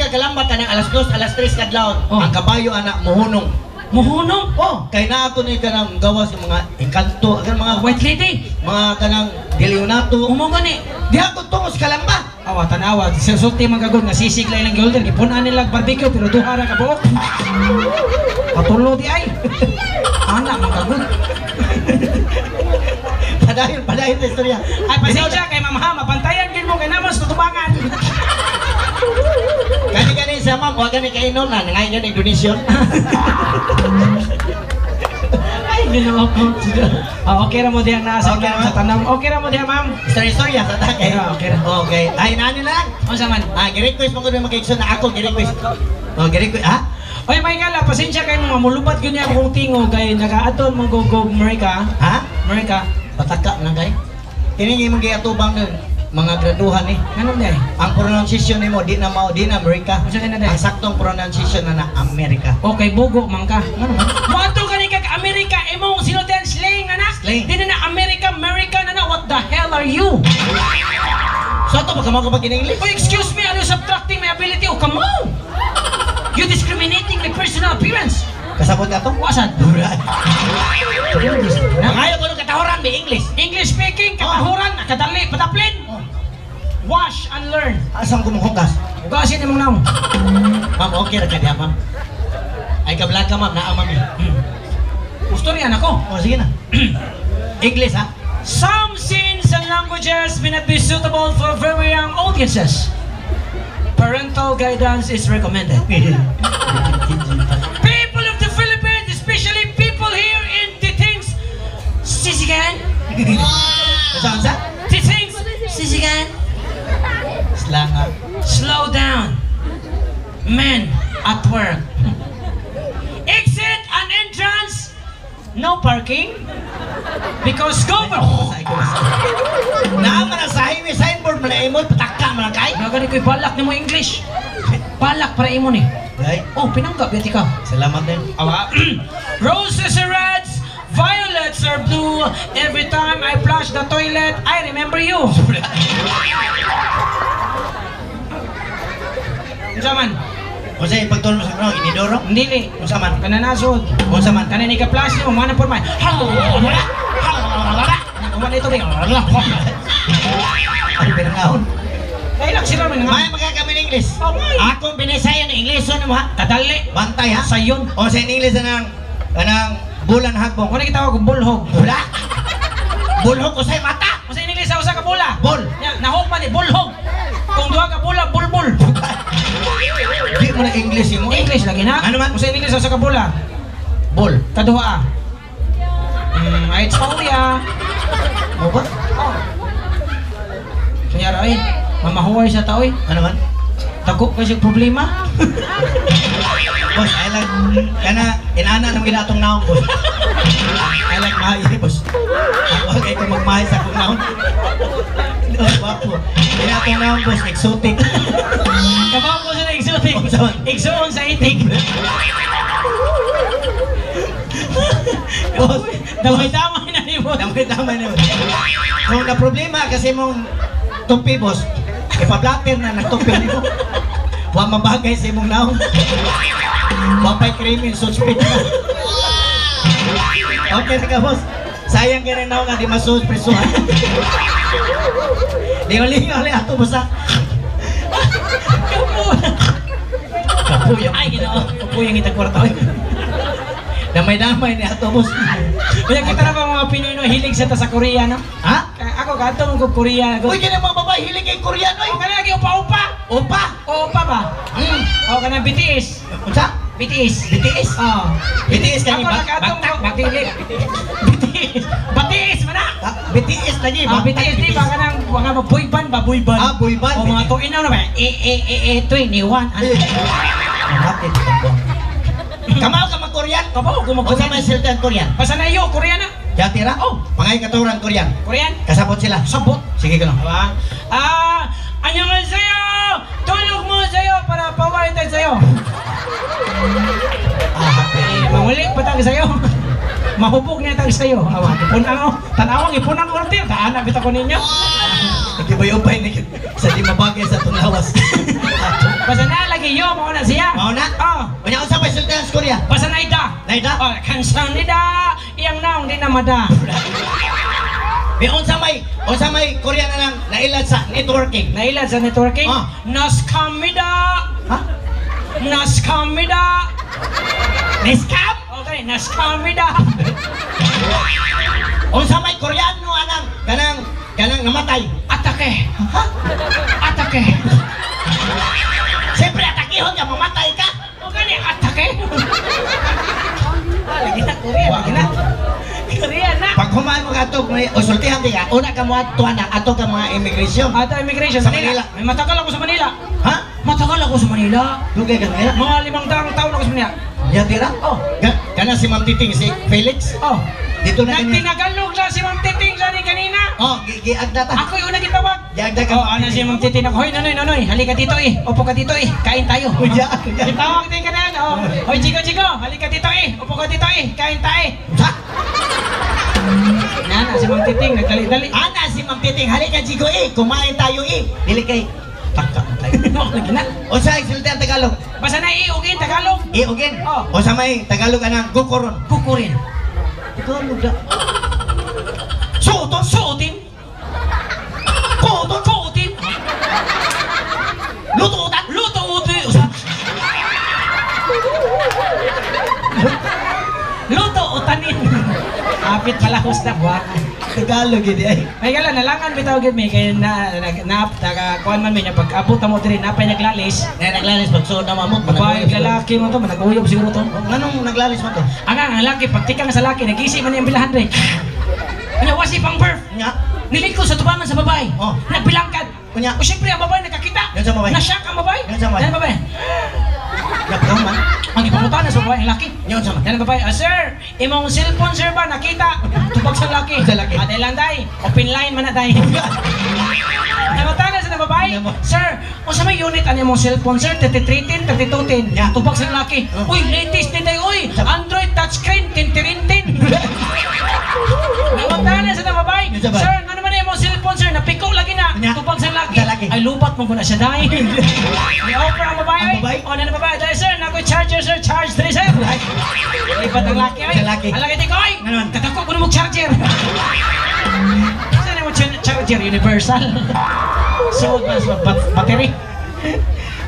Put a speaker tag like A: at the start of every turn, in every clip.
A: ka kalamba kanang alas 2, alas 3 kadlawon,
B: Oh.
A: ang kabayo anak muhunong.
B: Muhunong.
A: Oh, kay naa ko ni kanang gawas ng mga engkanto, kanang mga
B: White lady.
A: mga kanang Dilionato.
B: Umo gani.
A: Diha ko tungo sa Kalamba.
B: Awa tanawa, sa sulti man kagod nga sisig lang ilang giholder, gipunan nila barbecue pero duha ra ka buok. Patulo di ay. Ana man kagod.
A: Padayon, padayon na istorya.
B: Ay pasensya kay ma'am ha, mapantayan gid mo kay namos tutubangan.
A: Kani kani sa ma'am, wa gani kainom na nangayon gani donation.
B: Ay Ginoo ko. Ah, okay ra mo diha na sa
A: Okay ra.
B: sa tanong. Okay ra mo diha, ma'am.
A: Istorya istorya sa ta kay.
B: Ah, okay ra.
A: Okay. Ay nani lang.
B: Unsa man?
A: Ah, gi-request mo ko na makaigsoon na ako gi-request. Oh, gi-request ha?
B: Oy, may ngala, pasensya kay mga mulubat gyud niya akong tingog kay nagaadton man go go Amerika.
A: Ha?
B: Amerika.
A: Pataka lang kay. Kini imong giatubang nun, mga graduhan eh.
B: Nganong day?
A: Ang pronunciation nimo di na mao di na Amerika.
B: Unsa na day?
A: Ang saktong pronunciation na na Amerika.
B: Okay, bugo man ka.
A: Ngano man?
B: Moadto ka ni kag Amerika imong sinultian slang anak.
A: Slang.
B: Di na na Amerika, America na na. What the hell are you?
A: So ato baka mo kapag in English?
B: Oh, excuse me, are you subtracting my ability? Oh, come on! You discriminating my personal appearance.
A: Kasabot ka to?
B: Wasan?
A: Mangayo ko ng katahoran be English.
B: English speaking, katahuran, kadali, padaplin.
A: Oh.
B: Wash and learn.
A: Asang kumuhugas?
B: Ugasin imong naong.
A: Ma'am, okay ra ka diha, ma'am. Ay kablaka ma'am, naa ma'am. Eh.
B: Gusto riyan ako.
A: Oh, sige na. English ha?
B: Some scenes and languages may not be suitable for very young audiences. Parental guidance is recommended. People of the Philippines, especially people here in Titings, Sisigan,
A: Unsa unsa?
B: Titings, Sisigan,
A: Slanga.
B: Slow down. Men at work. Exit and entrance, no parking. Because go for...
A: Naa man ang sa highway signboard man imo pataka man kay.
B: Nagani ko'y balak ni mo English. Balak para imo ni.
A: Ay,
B: Oh, pinanggap yati ka.
A: salamat din.
B: Awa. Roses are reds, violets are blue. Every time I flush the toilet, I remember you. Unsa man?
A: Unsa ipagtuon mo sa kuno inidoro?
B: Dili.
A: Unsa man?
B: Kananasod.
A: Unsa man?
B: Kanan ni ka flush nimo mana por may. Kuman ito ba?
A: Ay pinangahon.
B: Ay lang sila man
A: May
B: nga.
A: magkakami ng English.
B: Oh, may.
A: Akong binisaya ng English mo ha.
B: Kadali.
A: Bantay ha.
B: Sayon.
A: O sa English anang anang bulan hagbong.
B: Kung gitawag og bulhog.
A: Bula. Bulhog ko sa mata.
B: Unsa in English sa usa ka bola?
A: Bol.
B: Nya, nahog man ni bulhog. Kung duha ka bola, bulbul.
A: Di mo na English mo.
B: English lagi na.
A: Ano man?
B: Unsa in English sa usa ka bola?
A: Bol.
B: Kaduha. I told ya.
A: Mo ba?
B: Oh. Kaya ay, mamahuway sa tao eh.
A: Ano man?
B: Tago kasi problema.
A: Boss, I like kana inana nang ginatong naong boss. I like mahay boss. Ako kay ko magmahay sa akong naong. Oh, wapo. Ginatong naong boss, exotic.
B: Kabaw ko sila exotic.
A: Unsa man?
B: Igsoon sa itik.
A: Boss,
B: Damay-damay na ni mo.
A: Damay-damay na. Kung na problema kasi mong tumpi boss, ipablatter na nagtumpi nimo. Wa mabagay sa imong naong. Wa pa'y cream in suspect na. Okay na ka boss. Sayang ka rin naong nga di masuot presuhan. Lingaw-lingaw lang ato boss ha. Kapuya.
B: Ay, Ginoo. Kapuya ang itag kwarta.
A: Damay-damay ni ato boss.
B: Kaya kita na ba mga Pinoy no hilig sa ta sa Korea no?
A: Ha?
B: Ako kadto mo ko Korea.
A: Uy, kini mga babae hilig kay Korean oy.
B: O kana lagi upa-upa.
A: Opa.
B: O upa ba?
A: Mm.
B: O kana BTS.
A: Unsa?
B: BTS.
A: BTS?
B: Oh.
A: BTS kani
B: Ako nakatong
A: Bagtak,
B: ko BTS. BTS. BTS man na.
A: Ah, BTS lagi.
B: Ah,
A: Bagtak,
B: BTS di ba kanang mga boy band ba boy band?
A: Ah, boy band.
B: O mga to inaw na ba? E E E E 21. Ano?
A: Eh. Mamatid ka. Kamaw ka mag-Korean?
B: Kabaw ko mag
A: Unsa may siltan Korean?
B: Basta na iyo Korean na.
A: Yati ra?
B: Oh.
A: Pangay katuran Korean.
B: Korean.
A: Kasabot sila.
B: Sabot.
A: Sige ka lang.
B: Diba? Ah, annyeonghaseyo! Tulog mo sa'yo para paway tayo sa'yo.
A: Ah,
B: Eh, manguli pa tayo sa'yo. Mahubog niya tayo sa'yo. Awa, ipunan ko. Tanawang, ipunan ko order. Daan bita ko ninyo.
A: Nagibay-ubay na sa di mabagay sa tunglawas.
B: Basta na lagi Lagi yo mao na siya.
A: Mao na?
B: Oh.
A: Unya unsa pa sultihan sa Korea?
B: Basta naida.
A: Naida?
B: Oh, kansanida. Iyang naong di na mada.
A: May unsa may Korea na lang nailad sa networking.
B: Nailad sa networking?
A: Ah.
B: Naskamida.
A: Ha?
B: Naskamida.
A: Nescam?
B: Okay, naskamida.
A: Unsa may Koreano anang kanang kanang namatay?
B: Atake.
A: Ha?
B: Atake.
A: Siyempre atakihon ka, mamatay ka.
B: O gani, atake. Ah, lagi na Korea, lagi na. Korea na.
A: Pag humaan mo ka ato, may o sultihan di ka, una ka mo ato na, ato ka mga immigration.
B: Ato immigration
A: Sa
B: sa Manila.
A: Manila.
B: May matagal ako sa Manila.
A: Ha?
B: Matagal ako sa Manila.
A: Dugay ka Manila?
B: Mga 500 taon ako sa Manila.
A: Ya tira?
B: Oh.
A: Kana si Ma'am Titing, si Felix?
B: Oh.
A: Dito na kanya.
B: Nagtinagalog na si Ma'am Titing sa ni kanina.
A: Oh, giagda ta.
B: Ako yung una gitawag.
A: Giagda ka.
B: Oh, ano si Ma'am Titing ako. Hoy, nonoy, nonoy, halika dito eh. Upo ka dito eh. Kain tayo.
A: Uy, ya, ya.
B: Gitawag din ka na yan. Oh. Hoy, Chico, Chico, halika dito eh. Upo ka dito eh. Kain tayo.
A: Ha?
B: Nana, si Ma'am Titing, nagdali-dali.
A: Ana si Ma'am Titing, halika Chico eh, kumain tayo eh. Dili kay takka mo tayo.
B: Lagi na.
A: Unsa ay sultihan Tagalog?
B: Basta na iugin, Tagalog.
A: Iugin.
B: Oh.
A: Unsa may Tagalog anang gukoron?
B: Kukurin.
A: Tagalog da. Suoton,
B: Suotin.
A: kuoton,
B: Kuotin.
A: lututan.
B: Luto-uti. Luto-utanin. Apit palahos na buwak.
A: Tagalog gid ay.
B: May gala, nalangan bitaw gid mi kay na na na taga kuan man mi nya pag abot mo diri napay naglalis.
A: Na naglalis pagsuot na mamok.
B: Babae lalaki mo to managuyop siguro to.
A: Nganong naglalis man to?
B: Ang ang laki pagtikang sa laki nagisi man iyang bilahan dre. Anya wasi pang birth.
A: Nya.
B: Nilikod sa tubangan sa babae.
A: Oh.
B: Nagbilangkad.
A: Unya.
B: O siyempre ang babae nakakita.
A: Yan sa babae.
B: Nasyak ang babae.
A: Yan sa babae.
B: Yan ang babae.
A: Ya pa man.
B: Ang ipangutana sa babae ang laki.
A: Yan sa man.
B: Yan ang babae. Ah, sir, imong cellphone sir ba nakita? Tubag sa laki.
A: Sa laki.
B: Ate lang day. Open line man na day. Nangutana sa babae. Sir, unsa may unit ani imong cellphone sir? 3310, 3210.
A: Yeah.
B: Tubag sa laki.
A: Oh.
B: Uy, latest ni day. Uy, Android touchscreen 1010. Nangutana sa babae.
A: Yan sa babae.
B: Sir, ano man imong cellphone sir? Napiko lagi na.
A: Nya.
B: Tubag sa laki.
A: Sa laki.
B: Ay lupat mo ko na siya day. May offer ang babae.
A: Ang babae?
B: O, ano babae? Dahil sir, nakoy charger sir, charge 3 sir.
A: Ay.
B: Lipat ang laki ay.
A: Sa laki.
B: Ang laki di ko ay.
A: Ano man?
B: Kadako ko na mo charger. Saan mo charger universal? So, battery.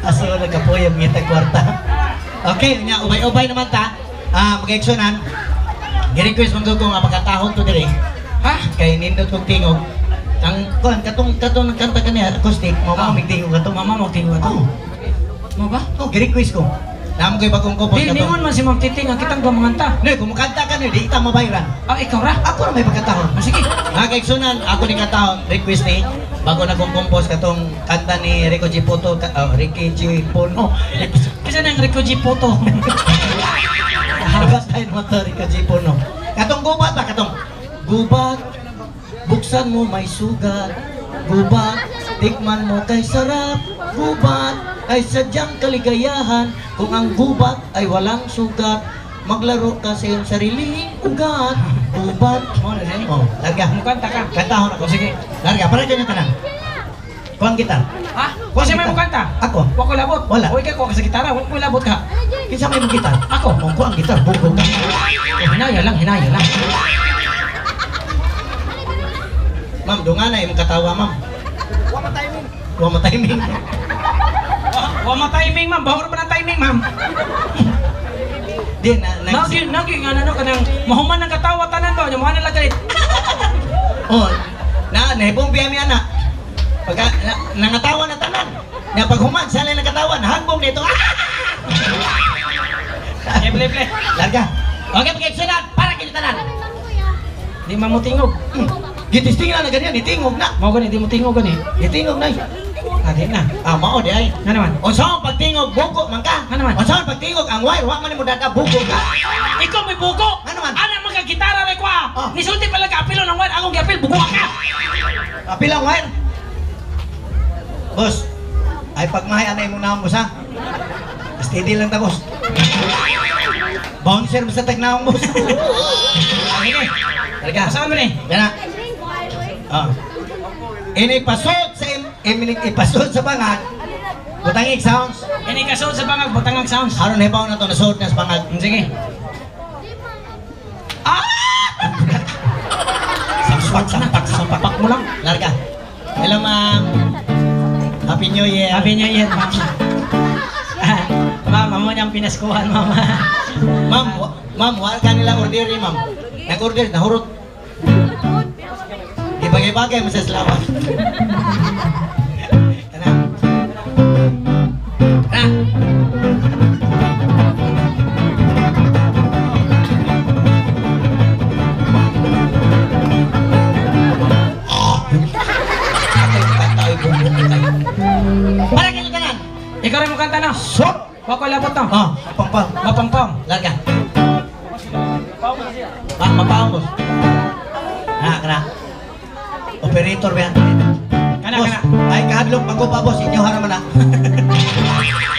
A: Aso nagkapoy ang ngita kwarta. Okay, nya ubay-ubay naman ta. Ah, mag-actionan. Gi-request man ko nga pagkatahon to diri.
B: Ha?
A: Kay nindot kog tingog. Ang kuan katong katong nagkanta kaniya acoustic, mao
B: Ah.
A: mao mig tingog kato.
B: Mama mo tingog ato.
A: Oh,
B: Mo ba?
A: oh gi-request ko. Namo koy bagong kupon
B: Di ningon man si Ma'am Titing ang kitang gumanganta.
A: Noy, kung mukanta ka noy, di kita mabayran.
B: Ah, ikaw ra.
A: Ako ra may pagkatahon.
B: Ah, sige.
A: Mga kaigsunan, ako ni katahon, request ni bago na kong compose katong kanta ni Rico G. Poto, Ricky G. Pono.
B: Kasi nang Rico G. Poto.
A: Basta mo to, Rico G. Pono. Katong gubat ba? Katong gubat, buksan mo may sugat. Gubat, tikman mo kay sarap. Gubat, ay sadyang kaligayahan. Kung ang gubat ay walang sugat, maglaro ka sa iyong sariling ugat. Gubat.
B: Mo na siya.
A: Oh, larga.
B: Mukanta ka.
A: Kantahon ako.
B: Sige.
A: Larga, para dyan yung tanan. Kuha ang gitar.
B: Ha?
A: Kuha
B: Kasi may
A: gitar.
B: mukanta?
A: Ako.
B: Wa ko labot.
A: Wala.
B: Uy, kay ko sa gitara, wa ko labot ka.
A: Kinsa may mong gitar?
B: Ako.
A: Oh, kuha ang gitar, bugo ka.
B: Eh, hinaya lang, hinaya lang.
A: Ma'am, dunga na imong katawa, ma'am. Wa ma timing. Wa ma timing.
B: Wa ma timing, ma'am. Bahor pa ng timing, ma'am.
A: Di na, na
B: Nagi, nagi nga ano kanang mahuman ang katawa tanan ba, nya mo na lang galit.
A: Oh, na nahibong biya mi ana. Pagka na, nangatawa na tanan. Nya pag human sila nagkatawa, nahagbong nito. Ah!
B: Okay, play, play.
A: Larga. Okay, pag-eksunan, para kini tanan.
B: Di man mo tingog.
A: Gitisting na na ganyan, itingog na.
B: Mao gani, di mo tingog gani.
A: Itingog na.
B: Ah, di na.
A: Ah, mao di ay.
B: Nga naman.
A: Unsa ang pagtingog bugo man ka?
B: Nga naman.
A: Unsa ang pagtingog ang wire wa man nimo dada bugo ka.
B: Ikaw may bugo.
A: Nga naman.
B: Ana mga gitara re kwa.
A: Oh.
B: Nisulti pala ka apilo ng wire, akong giapil bugo ka.
A: Apil ang wire. Boss, ay pagmahay anay mo na boss ha. Steady lang ta boss. Bouncer basta tagnaong boss.
B: Sige.
A: Talaga.
B: Saan mo ni?
A: Yan na. Ah. Ini pasod sa ining ipasod sa bangag. Butangig sounds.
B: Ini kasod sa bangag, butangag sounds.
A: Aron hibaw na to nasod na sa bangag.
B: Sige.
A: Ah! Sampak, sampak, sampak.
B: Pak mo lang.
A: Larga. Hello, ma'am. Happy New Year.
B: Happy New Year, ma'am. Ma'am, amo niyang pinaskuhan, ma'am.
A: Ma'am, ma'am, wala ka nila order ni ma'am. Nag-order, nahurot. Ibagay-bagay mo sa salamat. Kana. Kana. Para kayo tanan.
B: Ikaw rin mo kanta na.
A: Sok.
B: Wa ko labot na.
A: Ah, pangpang.
B: Mapangpang.
A: Larga. Ma, mapaong boss. Na, kana. Operator ba yan?
B: Kana,
A: Boss,
B: kana.
A: ay kahadlok pag boss, inyo haraman na.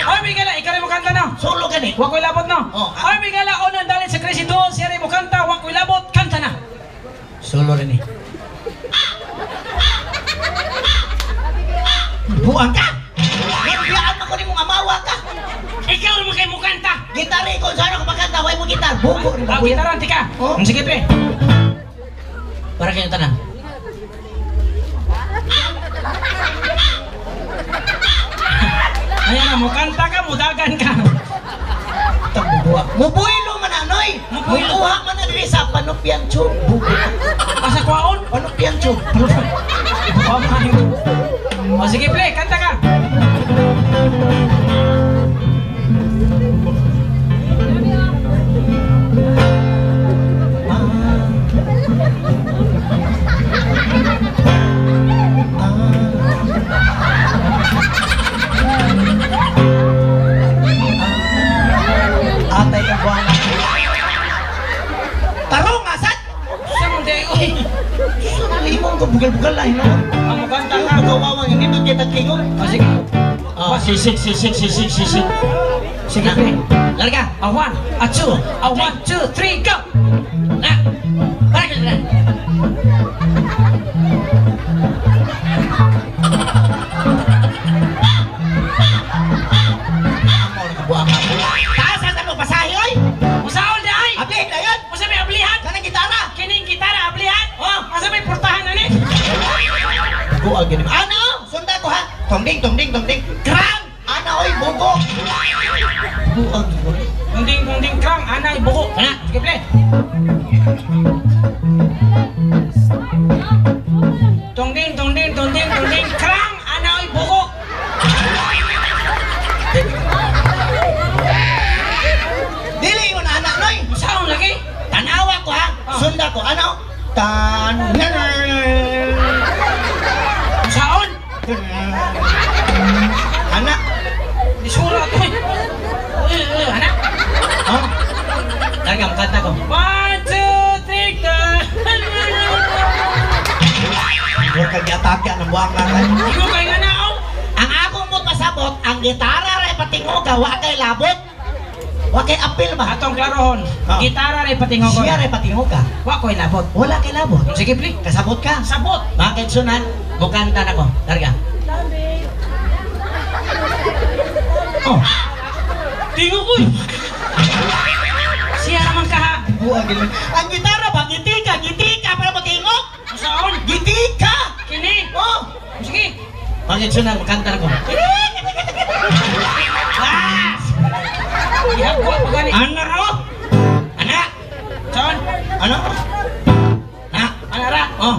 B: Oy, Miguel, ikaw rin mo kanta na.
A: Solo ka ni.
B: Wa ko labot na.
A: Oh,
B: Oy, Miguel, unang dali sa Crazy Duo, siya rin mo kanta, wa ko labot, kanta na.
A: Solo rin eh. Buang ka! Nagbiaan ako ni mong amawa ka!
B: Ikaw rin mo kayo mo kanta.
A: Gitara ikaw, saan ako makanta? Way mo gitar. Buko rin
B: Ah,
A: ba kuya?
B: gitaran, tika.
A: Oh.
B: Sige, pre.
A: Para kayo tanan.
B: Ayan na, mukanta ka, mudagan ka.
A: Tabubuha. Mubuilo man anoy!
B: Mubuilo.
A: Mubuha man na diri sa Panupyan Tube. Buko.
B: Asa kwaon?
A: Panupyan Tube.
B: O sige, pre, kanta ka.
A: Atay ka buwan. Tarong asad!
B: Sa mong day, uy.
A: Limong ko bugal-bugal lah ino.
B: Ang mukanta ka.
A: Magawawa nga nindot kita kingon.
B: O sige.
A: Ah, sisig sisig sisig sisig.
B: Sige, pre.
A: Larga.
B: A 1, a 2, a 1, 2, 3, go!
A: Na. Para ka na. Taas sa mo pasahi oy.
B: Usaol di ay!
A: Abli dayon.
B: Usa may ablihan?
A: Kanang gitara.
B: Kining gitara ablihan?
A: Oh.
B: Asa may portahan na ni?
A: Buag gini. Ano? Sunda ko ha. Tongding tongding tongding. Krang. Ana oy bugo. Buag.
B: Tungding tungding krang anay buko.
A: Ana.
B: Sige, pre. Tungding tungding tungding tungding krang anay buko.
A: Dili yun anak noy.
B: Usaon lagi?
A: Tanawa ko ha.
B: Ah.
A: Sunda ko ano? Tan.
B: Usaon?
A: Anak.
B: Disura to eh. Anak.
A: Oh. Larga kanta ko.
B: 1, 2, 3, go!
A: Huwag kang giatake ng buwang ka.
B: Ikaw kay nga na, oh.
A: Ang akong mo pasabot, ang gitara ray patingoga, wa kay labot. Wa kay apil ba?
B: Atong klarohon,
A: Ah.
B: gitara ray patingogon.
A: Siya ray patingoga.
B: Wa ko'y labot.
A: Wala kay labot.
B: Sige, pre.
A: Kasabot ka.
B: Sabot.
A: Bakit sunan? Mukanta na ko. Larga. Oh.
B: Tingog ko. Siya naman kaha.
A: Buwag gini. Ang gitara ba? Gitika, gitika para matingog.
B: Usaon?
A: Gitika.
B: Kini.
A: Oh.
B: Sige.
A: Bakit sunan? Mukanta na ko.
B: Ah! Ihagwa pa gani.
A: Ano raw? Anak.
B: Usaon?
A: Ano? Na.
B: Ana ra.
A: Oh.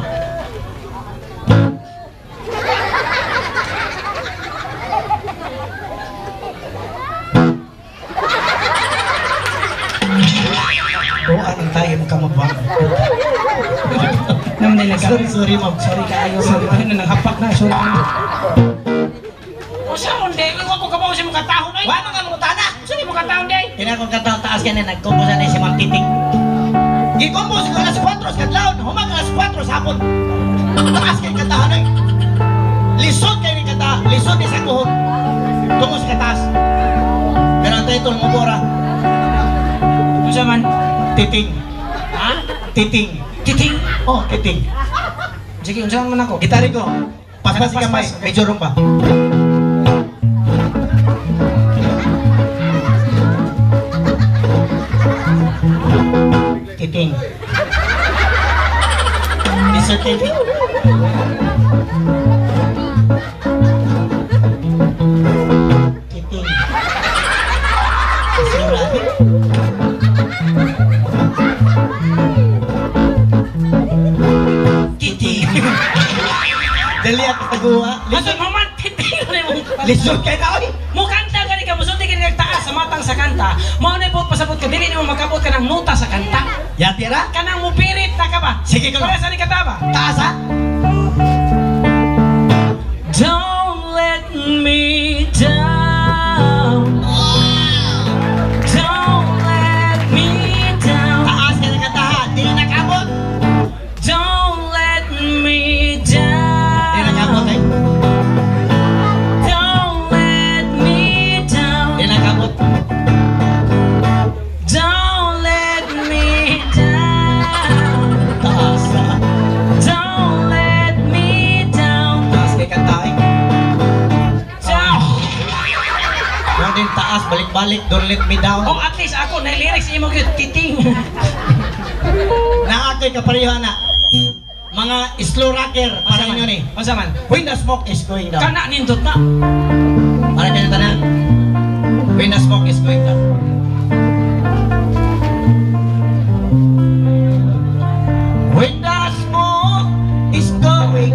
A: Oh, anong tayo mo kamabang?
B: Naman din nagka.
A: Sorry, sorry, ma'am.
B: Sorry kaayo. Sorry. Ano na nanghapak na. Sorry. Usaon day? Wa ko kabaw sa mga katahon ay.
A: Wa mga mutana.
B: Usa ni mga katahon day?
A: Kina kong katahon taas kani nagkompo sa si Ma'am Titing. Gikompo sa alas 4 sa kadlawon, humang alas 4 sa hapon. Taas kay katahon ay. Lisod kay ni kata, lisod ni sa kuhon. Tungo sa kataas. Pero ang title mo bora,
B: Unsa man?
A: Titing.
B: Ha?
A: Titing.
B: Titing.
A: Oh, titing.
B: Sige, unsa man ako?
A: Gitari ko. Paspas
B: Paspas.
A: kamay, medyo rumba. kay. Kiting. Sura. Kiting. Dali ako taguha.
B: Ato maman titing na imong
A: Lisod kay na oy.
B: Mukanta gani ka musulti gani kag taas sa matang sa kanta. Mao na ibot pasabot ka dili nimo makabot ka ng nota sa kanta.
A: Yati ra.
B: Kanang mupirit na ka ba?
A: Sige ka.
B: Para sa ni kanta ba?
A: Taas ha.
B: Don't let me down. Don't let me down.
A: Taas ka na kantahan. Dili nakabot.
B: Don't let me
A: Dili nakabot
B: down.
A: ay.
B: Don't let me down.
A: Dili nakabot.
B: Don't let me down.
A: Taas ha.
B: Don't let me down.
A: Taas kay kanta ay.
B: Down.
A: Yung din taas, balik-balik, don't let me down.
B: Oh, at least ako na lyrics imo gyud titing.
A: Na ako'y kapareho na. Mga slow rocker para inyo ni.
B: Unsa man?
A: When the smoke is going down.
B: Kana nindot na.
A: Para kayo tanan. When the smoke is going down. When the smoke is going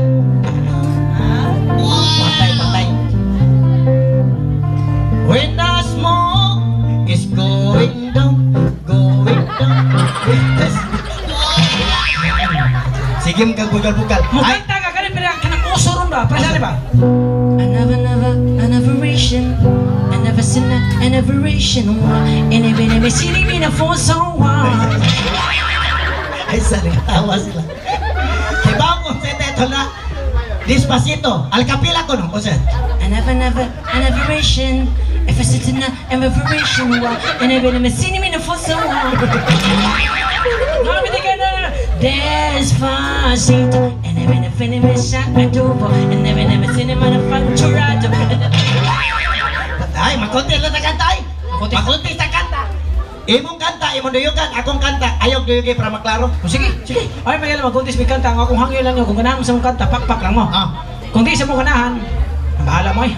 A: Patay, patay. When the smoke is going down, going down. When the Sige, magkabugal-bugal. Ay,
B: Mukanta ka kani pero kanang uso ron ba? Para sa ba? I never, never, I never ration. I never seen a, I never ration. And I never seen me for so long.
A: Ay, sa nagtawa sila. Diba kung sa ito na, Despacito, alkapila ko no, kung
B: I never, never, I never ration. If I sit in a, I never ration. And I never seen me for so long. No, me ka na. Despacito. And I never finish I do. And never, never seen him on a facturado.
A: Ay, makunti lang sa kanta ay.
B: Makunti.
A: Makunti sa kanta. Imong kanta, imong duyugan, akong kanta, ayaw duyugay para maklaro.
B: Oh, sige, sige. Ay, may alam, mag-contest may kanta. Ang akong hangyo lang yun. Kung ganahan mo sa mong kanta, pakpak lang mo.
A: Ah.
B: Kung di sa mong ganahan, bahala mo eh.